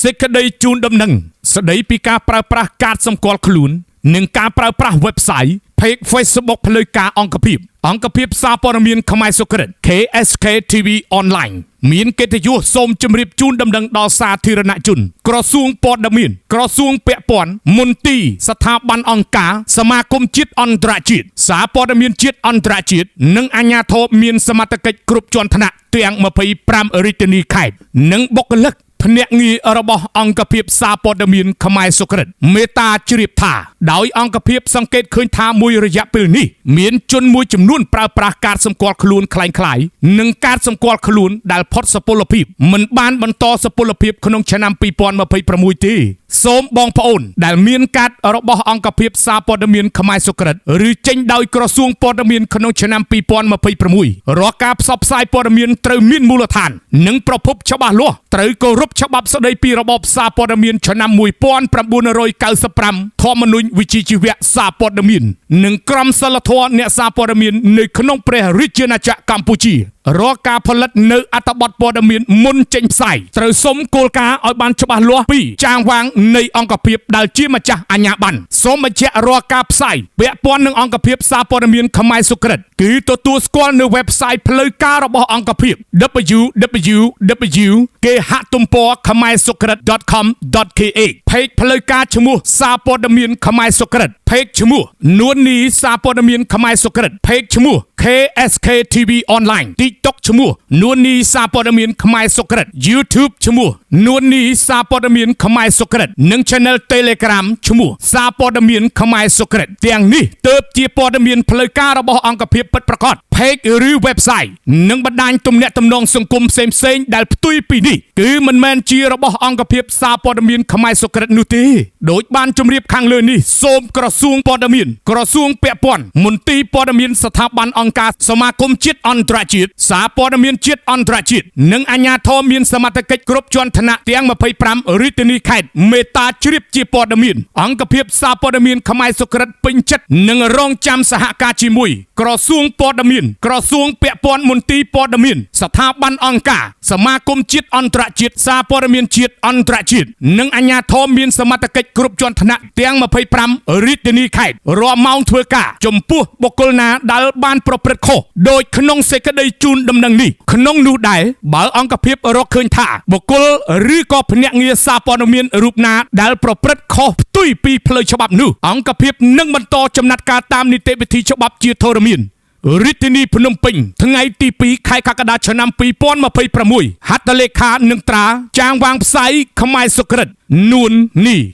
សេចក្តីជូនដំណឹងស្ដីពីការប្រើប្រាស់កាតសម្គាល់ខ្លួន និងការប្រើប្រាស់ website Page Facebook ផ្លូវការអង្គភាពអង្គភាពសារព័ត៌មានខ្មែរសុក្រិត KSK TV Online មានកិត្តិយសសូមជម្រាបជូនដំណឹងដល់សាធារណជន ក្រសួងព័ត៌មានក្រសួងពាក់ព័ន្ធមន្ទីរស្ថាប័នអង្គការសមាគមជាតិអន្តរជាតិសារព័ត៌មានជាតិអន្តរជាតិនិងអាជ្ញាធរមានសមត្ថកិច្ចគ្រប់ជាន់ថ្នាក់ទាំង25រាជធានីខេត្តនិងបុគ្គលិក ភ្នាក់ងាររបស់អង្គភាពសារព័ត៌មានខ្មែរសុក្រិតមេត្តាជ្រាបថាដោយអង្គភាពសង្កេតឃើញថាមួយរយៈពេលនេះមានជនមួយចំនួនប្រើប្រាស់កាតសម្គាល់ខ្លួនក្លែងៗនិងកាតសម្គាល់ខ្លួនដែលផុតសុពលភាពមិនបានបន្តសុពលភាពក្នុងឆ្នាំ2026ទេសូមបងប្អូនដែលមានកាតរបស់អង្គភាពសារព័ត៌មានខ្មែរសុក្រិតឬចេញដោយក្រសួងព័ត៌មានក្នុងឆ្នាំ2026រាល់ការផ្សព្វផ្សាយព័ត៌មានត្រូវមានមូលដ្ឋាននិងប្រភពច្បាស់លាស់ត្រូវគោរពច្បាប់ស្តីពីរបបសារព័ត៌មានឆ្នាំ1995ធម្មនុញ្ញវិជ្ជាជីវៈសារព័ត៌មាននិងក្រមសីលធម៌អ្នកសារព័ត៌មាននៅក្នុងព្រះរាជាណាចក្រកម្ពុជារាល់ការផលិតនៅអត្ថបទព័ត៌មានមុនចេញផ្សាយត្រូវសុំគោលការណ៍ឲ្យបានច្បាស់លាស់ពីចាងវាងនៃអង្គភាពដែលជាម្ចាស់អាជ្ញាប័ណ្ណសូមបញ្ជាក់រាល់ការផ្សាយពាក់ព័ន្ធនឹងអង្គភាពសារព័ត៌មានខ្មែរសុក្រិតគឺទទួលស្គាល់នៅ website ផ្លូវការរបស់អង្គភាព www គេហទំព័រខ្មែរសុក្រិត .com.kh page ផ្លូវការឈ្មោះសារព័ត៌មានខ្មែរសុក្រិត page ឈ្មោះនួននីសារព័ត៌មានខ្មែរសុក្រិត page ឈ្មោះ KSK TV Online TikTok ឈ្មោះនួននីសារព័ត៌មានខ្មែរសុក្រិត YouTube ឈ្មោះនួននីសារព័ត៌មានខ្មែរសុក្រិតនិង Channel Telegram ឈ្មោះសារព័ត៌មានខ្មែរសុក្រិតទាំងនេះទើបជាព័ត៌មានផ្លូវការរបស់អង្គភាពពិតប្រាកដ Page ឬ website និងបណ្ដាញទំនាក់ទំនងសង្គមផ្សេងៗដែលផ្ទុយពីនេះគឺមិនមែនជារបស់អង្គភាពសារព័ត៌មានខ្មែរសុក្រិតនោះទេដោយបានជម្រាបខាងលើនេះសូមក្រសួងព័ត៌មានក្រសួងពាក់ព័ន្ធមន្ទីរព័ត៌មានស្ថាប័នអង្គការសមាគមជាតិអន្តរជាតិសារព័ត៌មានជាតិអន្តរជាតិនិងអាជ្ញាធរមានសមត្ថកិច្ចគ្រប់ជាន់ថ្នាក់ទាំង25រាជធានីខេត្តមេត្តាជ្រាបជាព័ត៌មានអង្គភាពសារព័ត៌មានខ្មែរសុក្រិតពេញចិត្តនិងរងចាំសហការជាមួយក្រសួងព័ត៌មានក្រសួងពាក់ព័ន្ធមន្ទីរព័ត៌មានស្ថាប័នអង្គការសមាគមជាតិអន្តរជាតិសារព័ត៌មានជាតិអន្តរជាតិនិងអាជ្ញាធរមានសមត្ថកិច្ចគ្រប់ជាន់ថ្នាក់ទាំង25រាជធានីខេត្តរាល់ម៉ោងធ្វើការចំពោះបុគ្គលណាដែលបានប្រព្រឹត្តខុសដោយក្នុងសេចក្តីជូនដំណឹងនេះក្នុងនោះដែរបើអង្គភាពរកឃើញថាបុគ្គលឬក៏ភ្នាក់ងារសារព័ត៌មានរូបណាដែលប្រព្រឹត្តខុសផ្ទុយពីផ្លូវច្បាប់នោះអង្គភាពនឹងបន្តចំណាត់ការតាមនីតិវិធីច្បាប់ជាធរមានរាជធានីភ្នំពេញថ្ងៃទី2ខែកក្កដាឆ្នាំ2026ហត្ថលេខានឹងត្រាចាងវាងផ្សៃខ្មែរសុក្រិតនួននី។